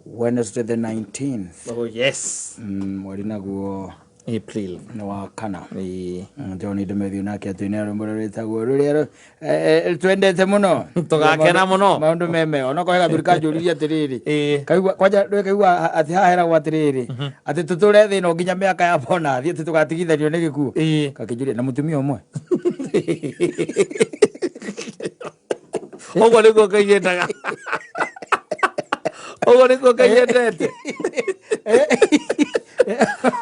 Wednesday the 19th. Oh yes. Mweri naguo April. Nĩ wa kana. Ĩĩ. John Ndemethio nake atwĩnĩra rwĩmbo rũrĩa rwĩtagwo rũrĩa twendete mũno. Tũgakena mũno. Maũndũ meme onokorwo he gathuri kanjũririe atĩrĩrĩ. Ĩĩ. Kaigua kwanja ndũĩ kaigua atĩ haha heragwo atĩrĩrĩ atĩ tũtũre thĩ ĩno nginya mĩaka ya bonathi atĩ tũgatigithanio nĩ gĩkuũ. Ĩĩ. Gakĩnjũria na mũtumia ũmwe. Ũguo nĩguo Ngai endaga. Ũguo nĩguo Ngai endete.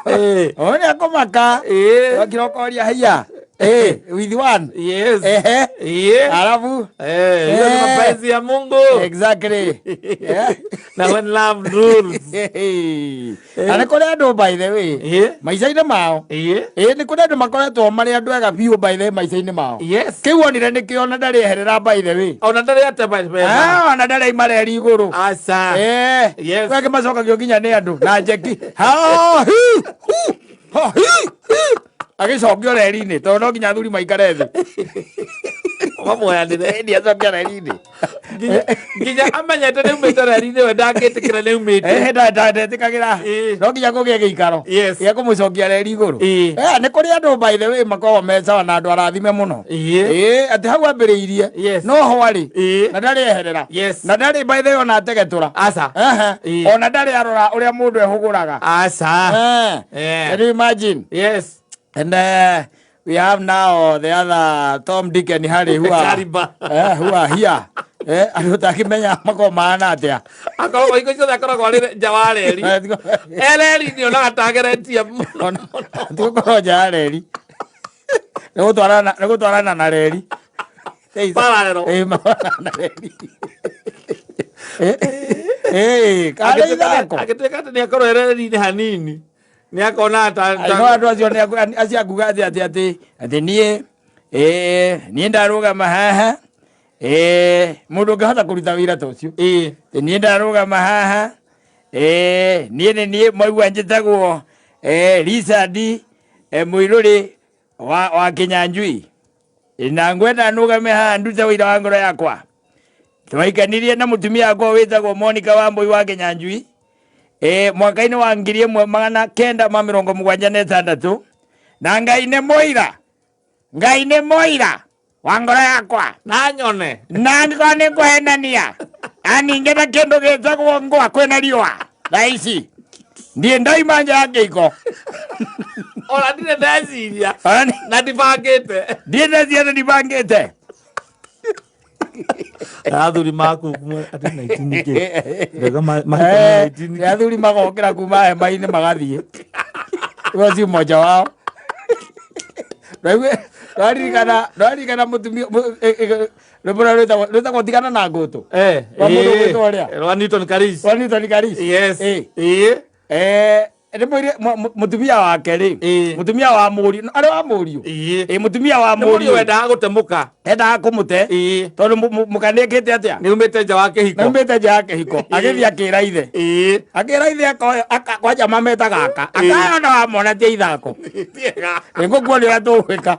Ĩĩ. O nĩ akũmaka. Ĩĩ. Wakira ũkoria haiya. Eh, with one. Yes. Ehe. Ĩĩ. Alafu Eh, hiyo ni Eh. mapenzi ya Mungu. Exactly. Yeah. Na when love rules. Na nĩ kũrĩ andũ, by the way, Ĩĩ. maica-inĩ mao. Ĩĩ. Ĩĩ, nĩ kũrĩ andũ makoretwo marĩ andũ ega biũ, by the way, maica-inĩ mao. Yes. Kĩu onire nĩkĩo ona ndarĩ eherera, by the way. Ona ndarĩ ate mbeca. Ah, ona ndarĩ aima reri igũrũ. Aca. Eh. Yes. Gwake macokagio nginya nĩ andũ na njeki. Ha, hi, hu, ha, hi, hi. Agĩcokio reri-inĩ tondũ no nginya athuri maikare thĩ. Mamuoyanĩre. Ĩni acokia reri-inĩ. Nginya amenyete nĩ umĩte reri-inĩ, we ndangĩtĩkĩra nĩ umĩte. Eh, ndetĩkagĩra. Ĩĩ. No nginya kũgĩe gĩikaro Yes. gĩa kũmũcokia reri igũrũ. Ĩĩ. Eh, nĩ kũrĩ andũ, by the way, makoragwo me sawa na andũ arathime mũno. Ĩĩ. Ĩĩ, atĩ hau ambĩrĩirie Yes. no ho arĩ. Ĩĩ. Na ndarĩ eherera. Yes. Na ndarĩ, by the way, ona ategetũra. Aca. Ehe. Ĩĩ. Ona ndarĩ arora ũrĩa mũndũ ehũgũraga. Aca. Eh. Eh. Can you imagine? Yes. And we have now the other Tom, Dick and Harry who are, Kariba. Who are here. Eh, andũ ũtakĩmenya makoragwo mahana atĩa. Akoragwo hingo ciothe akoragwo arĩ nja wa reri. E reri-inĩ onaga tageretie mũno. Tigũkorwo nja ya reri. Nĩ gũtwarana na reri. Parallel. Eh, marana na reri. Eh, eh, karĩ ithako. Agĩtuĩka atĩ nĩ akorwo e reri-inĩ hanini nĩ akona ta No andũ acio nĩ acio akuga atĩ niĩ niĩ ndarũgama haha, mũndũ ũngĩhota kũruta wĩra ta ũcio. Ĩĩ. Atĩ niĩ ndarũgama haha, niĩ nĩ niĩ mwaigua njĩtagwo Richard Mũirũrĩ wa Kĩnyanjui na ngwenda nũgame haha ndute wĩira wa ngoro yakwa. Twaikanirie na mũtumia wakwa wĩtagwo Monica Wambui wa Kĩnyanjui mwaka-inĩ wa 1976 na Ngai nĩ mũira, Ngai nĩ mũira wa ngoro yakwa. Na nyone. Na angĩkorwo nĩ ngũhenania aningĩ na kĩndũ gĩtagwo ngwa kwĩna riũa thaa ici ndiĩ ndaima nja ya kĩiko. Ona ndirĩ ndeciria. Ona Na ndibangĩte. Ndiĩ ndeciria na ndibangĩte. Athuri maku atĩ 19 kĩ Rega Nĩ athuri magokĩra kuma hema-inĩ magathiĩ ũcio si mmoja wao. Ndwaririkana mũtumia rwĩmbo rũrĩa rwĩtagwo tigana na ngũtũ rwa mũndũ ũgwĩtwo ũrĩa? Rwa Newton Karis. Rwa Newton Karis. Yes. Eh. Ĩĩ. Eh, nĩ mwĩre mũtumia wake rĩ. Ĩĩ. Mũtumia wa mũriũ, arĩ wa mũriũ. Ĩĩ. Ĩ, mũtumia wa Nĩ mũriũ mũriũ wendaga gũtemũka. Endaga kũmũte Ĩĩ. tondũ mũka nĩekĩte atĩa? Nĩ umĩte nja wa kĩhiko. Naumĩte nja ya kĩhiko, agĩthiĩ akĩra ithe. Ĩĩ. Akĩra ithe kwanja mametaga aka akaya ona wamona ti ithako. Tiega. Nĩngũkuonia ũrĩa tũgwĩka,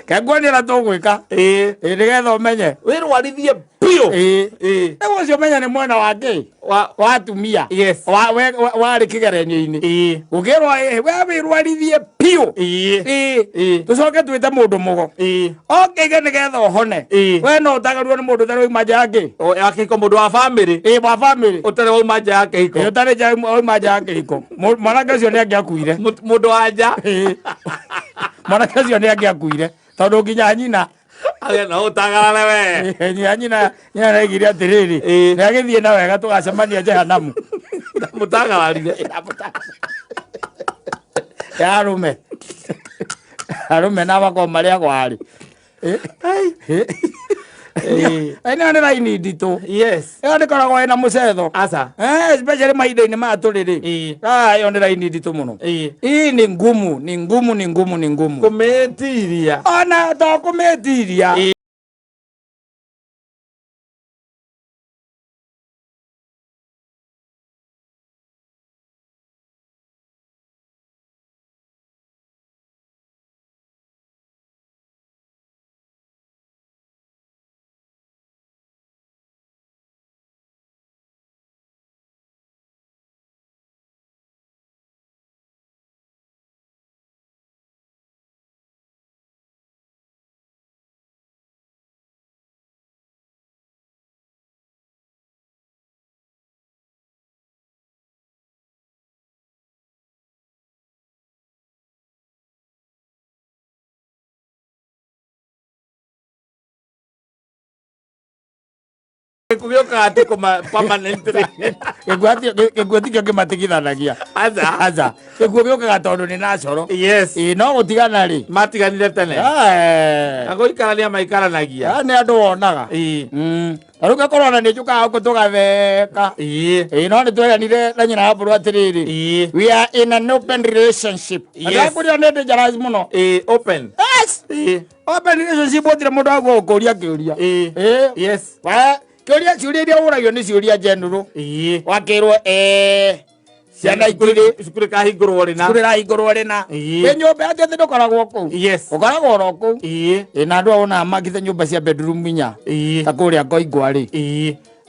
kenguonia ũrĩa tũgwĩka. Ĩĩ. Ĩ, nĩgetha ũmenye. Wĩrwarithie biũ. Ĩĩ. Ĩĩ. Rĩu ũcio ũmenye nĩ mwena wa kĩ wa wa atumia. Yes. Warĩ kĩgeranio-inĩ Ĩĩ. gũkĩrwo we wĩrwarithie biũ. Ĩĩ. Ĩĩ. Ĩĩ. Tũcoke twĩte mũndũ mũgo Ĩĩ. okĩge nĩgetha ũhone. Ĩĩ. We no ũtagarwo nĩ mũndũ ũtarĩ wauma nja ya kĩ O, ya kĩhiko, mũndũ wa bamĩrĩ. Ĩĩ, wa bamĩrĩ. Ũtarĩ wauma nja ya Ĩĩ, kĩhiko. ũtarĩ nja wauma nja ya kĩhiko. Mwanake ũcio nĩ angĩakuire. Mũndũ wa nja. Ĩĩ. Mwanake ũcio nĩ angĩakuire tondũ nginya nyina Agĩa no ũtagarare we. Ĩĩ, nyina nĩaigire atĩrĩrĩ Ĩĩ. nĩ agĩthiĩ na wega tũgacemania jehanamu. Mũtagararire. Ya arũme na makorwo marĩ agwarĩ. Ĩĩ. Ĩno nĩ raini nditũ. Yes. Ĩyo ndĩkoragwo ĩna mũcetho. Aca. Eh, especially mahinda-inĩ maya tũrĩ rĩ. Ĩĩ. Ah, ĩyo nĩ raini nditũ mũno. Ĩĩ. Ii ni ngumu, ni ngumu, ni ngumu, ni ngumu. Kũmĩtiria. Ona to kũmĩtiria. Ĩĩ. Gĩkuũ gĩũkaga tu permanently. Gĩkuũ tikĩo kĩmatigithanagia. Aca. Aca, gĩkuũ gĩũkaga tondũ nĩ natural. Yes. Ĩ, no gũtigana rĩ, Matiganire tene. Eh. Na gũikarania maikaranagia. Ah, nĩ andũ wonaga. Ta rĩu ngakorwo ona nĩ njũkaga gũkũ tũgatheka. Ĩ, no nĩ tweranire na nyina wa mbũrũ atĩrĩrĩ, we are in an open relationship. Yes. Ndakũria nĩ dangerous mũno. Ĩ, open. Yes. Open relationship gũtirĩ mũndũ agwo gũkũria kĩũria. Ĩ. Kĩũria, ciũria iria ũragio nĩ ciũria general. Wakĩrwo ciana ikĩrĩ Cukuru ĩkahingũrwo rĩ na cukuru ĩrahingũrwo rĩ na wĩ nyũmba atĩ atĩ ndũkoragwo kũu. Ũkoragwo oro kũu. Ĩ, na andũ ao makite nyũmba cia bedroom inya ta kũrĩa Ngoingwa rĩ,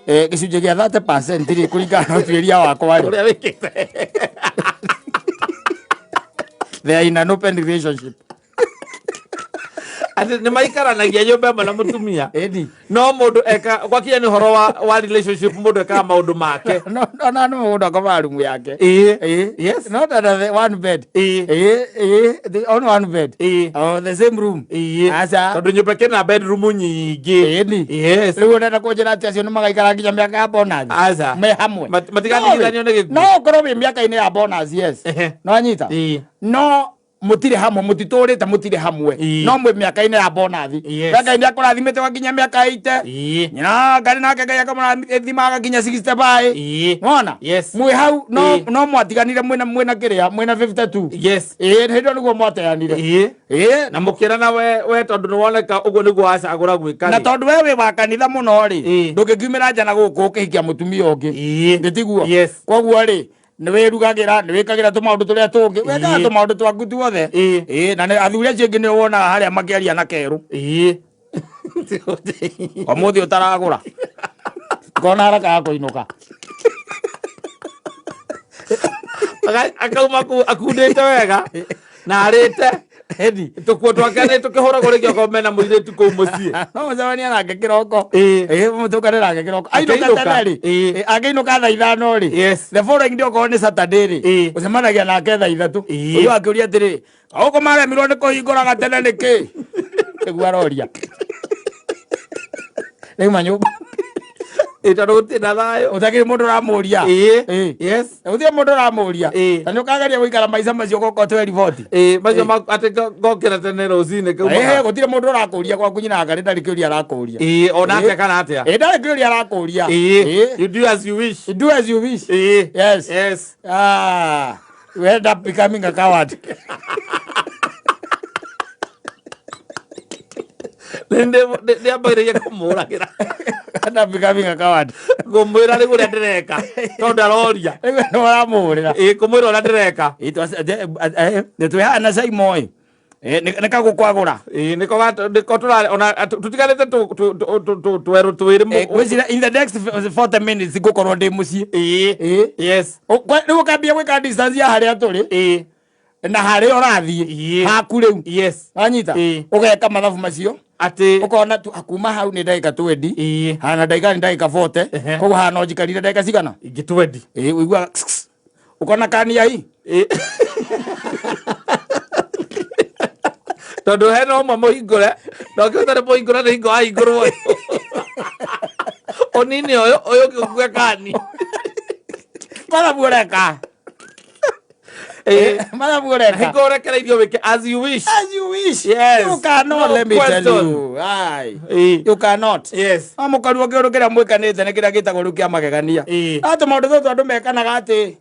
gĩcunjĩ gĩa 30% rĩ, kũringana na ũtuĩria wakwa rĩ, ũrĩa wĩkĩte, they are in an open relationship. Atĩ nĩ maikaranagia nyũmba ĩmwe na mũtumia, Ĩni. no mũndũ eka gwakinya nĩ ũhoro wa relationship, mũndũ ekaga maũndũ make. No no na no mũndũ akomaga rumu yake. Ĩ. Yes. Not under the one bed. Ĩ. Ĩ, the on one bed. Oh, the same room. Aca. Tondũ nyũmba ĩkĩna bedroom nyingĩ. Ĩni. Yes. Rĩu ũrenda kũnjĩra atĩ acio nĩ magaikara nginya mĩaka ya bonus Aca. me hamwe? Matigatigithanio nĩ gĩkuũ. No ũkorwo wĩ mĩaka-inĩ ya bonus, yes. No anyita no mũtirĩ hamwe, mũtitũrĩte, mũtirĩ hamwe. No mwĩ mĩaka-inĩ ya bonus. We Ngai nĩ akũrathimĩte wakinya mĩaka 80. Nyina Ngai nake Ngai akamũrathima agakinya 65. Wona? Yes. Mwĩ hau no no mwatiganire mwĩna kĩrĩa, mwĩna 52. Ĩ, hĩndĩ ĩyo nĩguo mwateanire. Ĩ. Na mũkĩrana we tondũ nĩ woneka ũguo nĩguo wacagũra gwĩka Na rĩ. tondũ we wĩ wa kanitha mũno rĩ, ndũngĩkiumĩra nja na gũkũ ũkĩhikia mũtumia ũngĩ. Nĩ tiguo? Yes. Koguo rĩ, nĩ wĩrugagĩra, nĩ wĩkagĩra tũmaũndũ tũrĩa tũngĩ, wĩkaga tũmaũndũ twaku tuothe. Ĩ, na athuri acio angĩ nĩ wonaga harĩa makĩaria na kerũ. Ũmũthĩ ũtaragũra ngona haraka ya kũinũka. Akauma kũu akundĩte wega na arĩte Edi. Tũkuo twake nĩ tũkĩhũragwo rĩngĩ okorwo mena mũirĩtu kũu mũciĩ. No mũcemania nake kĩroko. Ĩ, mũtũkane nake kĩroko ainũka Akĩinũka. tene rĩ. Ĩ. Angĩinũka thaa 5 rĩ, the following day okorwo nĩ Saturday rĩ, ũcemanagia nake thaa 3. Ũyũ akĩũria atĩrĩ, gũkũ maremirwo nĩ kũhingũraga tene nĩkĩ? Nĩguo aroria rĩu manyũmba. Ĩ, tondũ gũtirĩ na thayũ. Ũtakĩrĩ mũndũ ũramũria. Yes. Gũtirĩ mũndũ ũramũria. Ĩ. Na nĩ ũkageria gũikara maica macio gũkorwo twĩ riboti. Ĩ, macio atĩ ngokĩra tene rũcinĩ Ĩ, gũtirĩ mũndũ ũrakũria gwaku, nyina ngarĩ ndarĩ kĩũria arakũria. Ĩ, ona atĩa kana atĩa. Ĩ, ndarĩ kĩũria arakũria. You do as you wish. You do as you wish. Yes. Yes. Ah, you end up becoming a coward. Nĩ ambagĩrĩria kũmũragĩra. End up becoming a coward. Ngũmwĩra rĩu ũrĩa ndĩreka tondũ aroria. Rĩu nĩ ũramũhũrĩra. Ĩ, kũmwĩra ũrĩa ndĩreka. Nĩ twĩhana Saimo ĩ. Nĩ kagũkwagũra. Ĩ, nĩko nĩko tũra ona tũtiganĩte twerũ twĩrĩ. Ngwĩciria in the next 40 minutes ngũkorwo ndĩ mũciĩ. Ĩ. Yes. Rĩu ũkambia gwĩka distance ya harĩa tũrĩ na harĩa ũrathiĩ haku rĩu. Wanyita? Ũgeka mathabu macio. Atĩ Ũkona tu kuma hau nĩ ndagĩka 20. Hana ndagĩka nĩ ndagĩka 40. Koguo hana no njikarire ndagĩka cigana? Ingĩ 20. Ĩ, ũiguaga ũkona kania i. Ĩ. Tondũ hena ũmwe mũhingũre na ũngĩ ũtarĩ mũhingũre nĩ hingo ahingũrwo ũyũ ũnini ũyũ ũyũ ũngĩ ũkue kani. Mathabu ũreka. Mathabu ũreka. Hingo ũrekereirio wĩke as you wish. As you wish. Yes. You cannot, No let me tell question. you. Aye. You cannot. Yes. No mũkaruo kĩũndũ kĩrĩa mwĩkanĩte nĩ kĩrĩa gĩtagwo rĩu kĩa magegania. Atĩ maũndũ tũtũ andũ mekanaga atĩ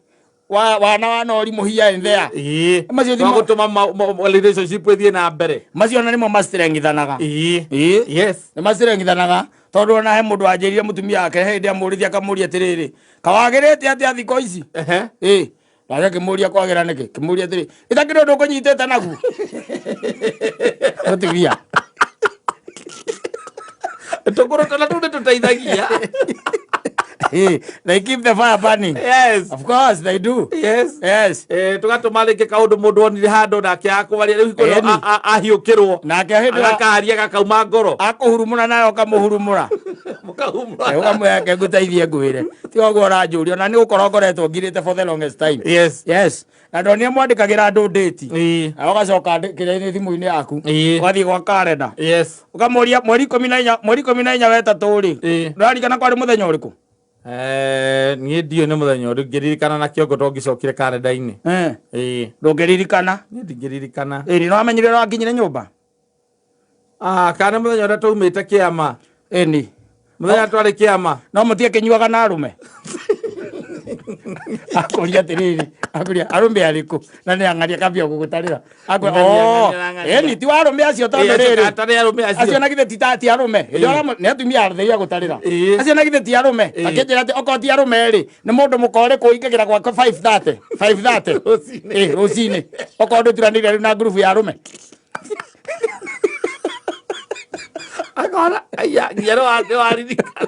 wana wa nori mũhia in there. Macio Gũtũma relationship ĩthiĩ na mbere. Macio ona nĩmo macirengithanaga. Yes. Nĩ macirengithanaga tondũ ona he mũndũ wanjĩrire mũtumia wake he hĩndĩ amũrĩthia akamũria atĩrĩrĩ, kawagĩrĩte atĩa thikũ ici? Ĩ, nake akĩmũria kwagĩra nĩkĩ, kĩmũria atĩrĩ, ĩtakĩrĩ ũndũ ũkũnyitĩte naguo mũtumia. Tũkũrũ tũna tũu nĩ tũteithagia. They keep the fire burning. Yes. Of course they do. Yes. Yes. Tũgatũma rĩngĩ kaũndũ mũndũ onire handũ nake akwaria rĩu hingo ĩyo Ĩni. Ahiũkĩrwo Nake hĩndĩ agakaria gakauma ngoro. Akũhurumũra nawe ũkamũhurumũra. Mũkahumũra. Ũkamwĩra reke ngũteithie ngwĩre, tiga ũguo ũranjũria, ona nĩ gũkorwo ngoretwo ngirĩte for the longest time. Yes, na ndonire mwandĩkagĩra andũ ndĩti, na ũgacoka kĩrĩa-inĩ thimũ-inĩ yaku, ũgathiĩ gwa karenda, ũkamũria mweri 14, mweri 14 wetatũ rĩ, ndũraririkana kwarĩ mũthenya ũrĩkũ? Niĩ ndiũĩ nĩ mũthenya ũrĩkũ, ngĩririkana na kĩongo tongĩcokire karenda-inĩ. Ndũngĩririkana? Niĩ ndingĩririkana. Ĩni no wamenyire ũrĩa wakinyire nyũmba? Ah, kana nĩ mũthenya ũrĩa twaumĩte kĩama? Ĩni. Mũthenya twarĩ kĩama. No mũtiakĩnyuaga na arũme? Akũria atĩrĩrĩ, akũria arũme arĩkũ? Na nĩ ang'aria kambia gũgũtarĩra. Akũria, Ng'ania, "Oh, ng'ania, ng'ania." ĩni ti wa arũme acio tondũ Ĩĩ, rĩrĩ. atarĩ arũme acio. Acio na githĩ ti ti arũme. Hĩndĩ ĩrĩa nĩ atumia athĩi agũtarĩra. Acio na githĩ ti arũme. Akĩnjĩra atĩ okorwo ti arũme rĩ, nĩ mũndũ mũka ũrĩkũ ũingagĩra gwake 5:30, 5:30. Rũcinĩ. Ĩĩ, rũcinĩ. Okorwo ndũturanĩire rĩu na ngurubu ya arũme. Akona aya nginya nĩ waririkana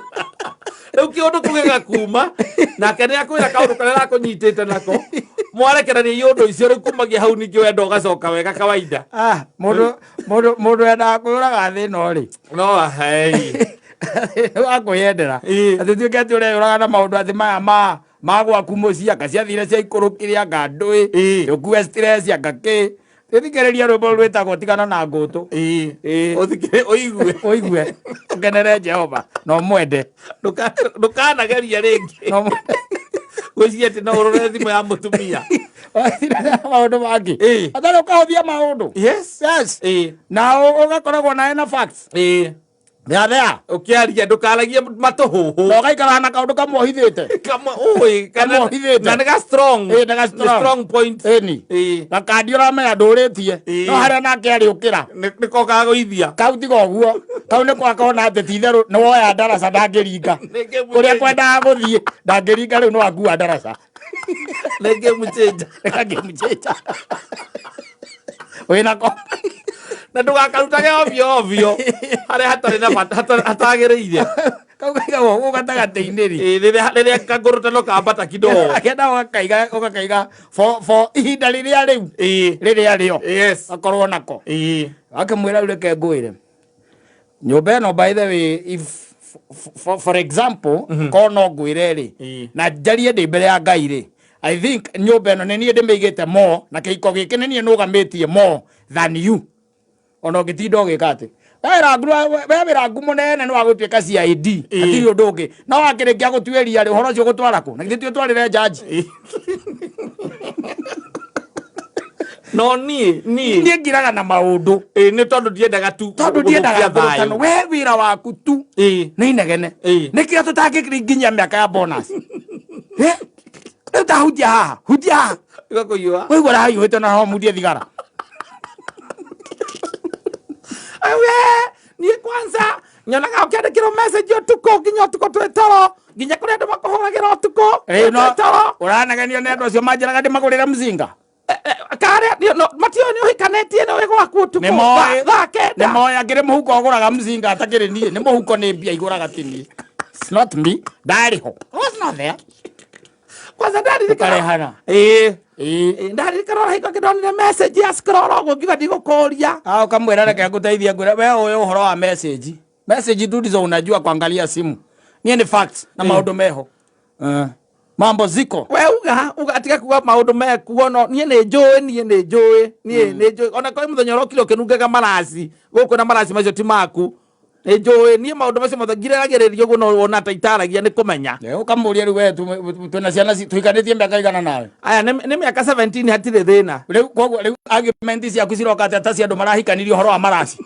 rĩu kĩũndũ kĩu gĩgakuma, nake nĩ akwĩra kaũndũ karĩa arakũnyitĩte nako, mwarekereria iũndũ icio rĩu kumagia hau ningĩ wendo ũgacoka wega kawaida. Ah, mũndũ wendaga kwĩyũraga thĩ ĩno rĩ, no hei wa kwĩyendera, atĩ tuĩke atĩ ũreyũraga na maũndũ atĩ maya ma gwaku mũciĩ, anga ciathire ciaikũrũkire, anga ndũĩ, ũkue stress, anga kĩ. Thikĩrĩria rwĩmbo rwĩtagwo Tigana na Ngũtũ. Ũthikĩrĩrie ũigue. Ũigue, ũkenere Jehova na ũmwende. Ndũkanageria rĩngĩ Na ũmwende. Gwĩciria atĩ no ũrore thimũ ya mũtumia. Maũndũ mangĩ. Atarĩ ũkahũthia maũndũ. Yes. Yes. Na ũgakoragwo nawe na facts. There, there. Ũkĩaria ndũkaragie matũhũhũ. Na ũgaikara na kaũndũ kamwohithĩte. Kamwe, ũĩ, kana- Kamwohithĩte. na nĩ ga strong. Ĩĩ, nĩ ga Nĩ strong. strong point. Ĩni. Gakandi ũramenya ndũrĩtie. No harĩa nake arĩũkĩra. Nĩko kagũithia. Kau tiga ũguo. Kau nĩ gwakona atĩ ti itherũ nĩ woya ndaraca ndangĩringa. Nĩ game Kũrĩa changer. kwendaga gũthiĩ ndangĩringa rĩu no akua ndaraca. Nĩ game changer. Nĩ ga game changer. Wĩnako. Na ndũgakarutage ovyo ovyo harĩa hatarĩ na bata, hatagĩrĩire. Kau kaigagwo gũkũ gatagatĩ-inĩ rĩ. Ĩĩ, rĩrĩa kangũrũtano kambata kidogo. Akenda ũgakaiga for ihinda rĩrĩa rĩu. Rĩrĩa rĩo. Yes. Akorwo nako. Akĩmwĩra rĩu reke ngwĩre. Nyũmba ĩno, by the way, if for example, korwo no ngwĩre rĩ, na njarie ndĩ mbere ya Ngai rĩ, I think nyũmba ĩno nĩ niĩ ndĩmĩigĩte more, na kĩhiko gĩkĩ nĩ niĩ nũgamĩtie more than you. Ona ũngĩtinda ũgĩka atĩ we wĩra ngumo nene nĩ wa gũtuĩka CID, hatirĩ ũndũ ũngĩ. No wakĩrĩkia gũtuĩria rĩ, ũhoro ũcio ũgũtwara kũ? Na githĩ ti ũtwarĩre jaji? No niĩ Niĩ ngiraga na maũndũ. Ĩĩ, nĩ tondũ ndiendaga tu Tondũ ndiendaga gũthũkia thayũ. ngũrũtano. We wĩra waku tu nĩ inegene. Nĩkĩo tũtangĩkinya mĩaka ya bonus. Rĩu ta hutia haha, hutia haha. Igakũhiũha. Waigua ũrahiũhĩte na no mundie thigara. We, niĩ kwanza nyonaga ũkĩandĩkĩrwo message ũtukũ, nginya ũtukũ twĩ toro, nginya kũrĩ andũ makũhũragĩra ũtukũ Ĩĩ, no twĩ toro. Ũranegenio nĩ andũ acio manjĩraga ndĩmagũrĩre mzinga. Karĩa no, matiũĩ nĩ ũhikanĩtie na wĩ gwaku ũtukũ. Nĩ moĩ. Thaa kenda. Nĩ moĩ akĩrĩ mũhuko ũgũraga mzinga atakĩrĩ niĩ. Nĩ mũhuko, nĩ mbia igũraga ti niĩ. It's not me. Ndarĩ ho. I was not there. Kwanza ndaririkana. Ũkarehana. Ĩĩ. Ĩĩ, ndaririkana ũrahiko ngĩndonire message ya scroll ũguo ngiuga ndigũkũria. Ah, ũkamwĩra reke ngũteithie ngwĩre we ũyũ ũhoro wa message. Message tu ndizo unajua kuangalia simu. Niĩ nĩ facts na maũndũ meho. Mambo ziko. We uga tiga kuga maũndũ mekuo, no niĩ nĩ njũĩ, niĩ nĩ njũĩ, niĩ nĩ njũĩ ona kwĩ mũthenya ũrokire ũkĩnungaga maraci gũkũ, na maraci macio ti maku. Nĩ njũĩ niĩ maũndũ macio mothe ngiragĩrĩria ũguo, no wona ta itaragia nĩ kũmenya. Ũkamũria rĩu we twĩna ciana tũhikanĩtie mĩaka igana nawe? Aya nĩ mĩaka 17, hatirĩ thĩna. Rĩu koguo rĩu argument ciaku ciroka atĩa ta cia andũ marahikanirie ũhoro wa maraci?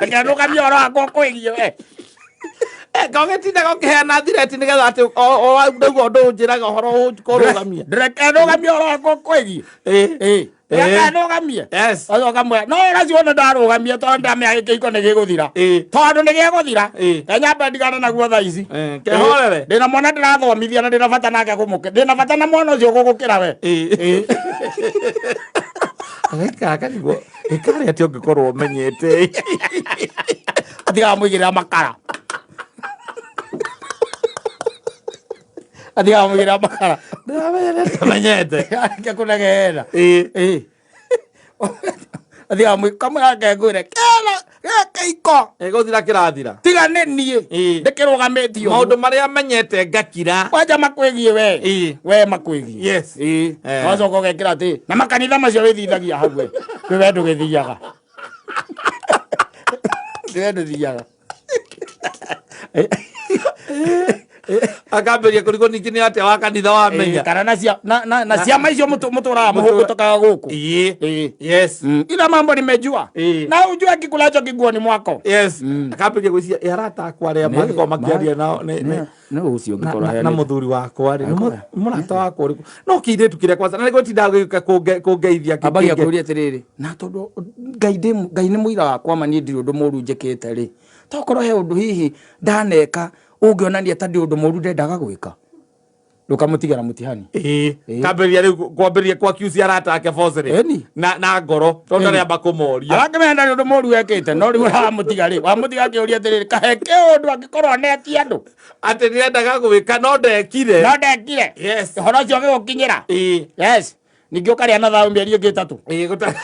Reke ndũgamie ũhoro wakwa ũkwĩgiĩ we. Kogĩtindaga ũkĩheana thireti nĩgetha atĩ ndauga ũndũ ũnjĩraga ũhoro ũkũrũgamia. Reke ndũgamie ũhoro wakwa ũkwĩgiĩ. Ĩĩ. Reke ndũgamie. Yes. Ũkamwĩra no ũracio wona ndarũgamia tondũ ndamenya kĩhiko nĩ gĩgũthira. Tondũ nĩ gĩgũthira. Kenyamba ndigane naguo thaa ici. Kehorere. Ndĩna mwana ndĩrathomithia na ndĩna bata nake gũmũkĩra. Ndĩna bata na mwana ũcio gũgũkĩra we. Gaka karigwo ĩkarĩ atĩ ũngĩkorwo ũmenyete. Atigaga mũigĩrĩra makara. Atigaga mũigĩrĩra makara. Ndamenyete. Arĩkia kũnegena. Athiaga kamwe gake ngwĩre kera gaka iko. Gũthira kĩrathira. Tiga nĩ niĩ ndĩkĩrũgamĩtio. Maũndũ marĩa menyete ngakira. Kwanja makwĩgiĩ we. We makwĩgiĩ. Wacoka ũgekĩra atĩ na makanitha macio wĩthithagia hau we. We ndũgĩthiaga. We ndũthiaga. Akambĩrĩria kũrigwo ningĩ nĩ atĩa wa kanitha wamenya. Kana na cia na na na ciama icio mũtũraga mũhũngũtũkaga gũkũ. Yes. Ila mambo nimejua. Na ujue kikulacho kiguoni mwako. Yes. Akambĩrĩria gwĩciria "Ĩ, arata akwa arĩa mangĩkorwo makĩaria nao nĩ Nĩ ũcio ũngĩkorwo na aheanĩte. mũthuri wakwa rĩ, nĩ mũrata wakwa ũrĩkũ no kĩirĩtu kĩrĩa kwanza na nĩguo tindaga gĩũka kũngeithia Ambagia kũria atĩrĩrĩ, na tondũ Ngai ndĩ Ngai nĩ mũira wakwa ma niĩ ndirĩ ũndũ mũru njĩkĩte rĩ, tokorwo he ũndũ hihi ndaneka ũngĩonania ta ndĩ ũndũ mũru ndendaga gwĩka. Ndũkamũtigĩra mũtihani. Ĩĩ, kambĩrĩria rĩu kwambĩrĩria kwa kiuci arata ake bocere Ĩni. na ngoro tondũ ndarĩ amba kũmoria. Arakĩmenya ndarĩ ũndũ mũru ekĩte, no rĩu ũramũtiga rĩ, wamũtiga akĩũria atĩrĩrĩ, kahe kĩũndũ angĩkorwo anetie andũ. Atĩ nĩendaga gwĩka no ndekire. No ndekire. Yes. Ũhoro ũcio ũgĩgũkinyĩra. Ĩĩ. Yes. Ningĩ ũkarĩa na thayũ mĩeri ĩngĩ 3. Ĩĩ, gũta-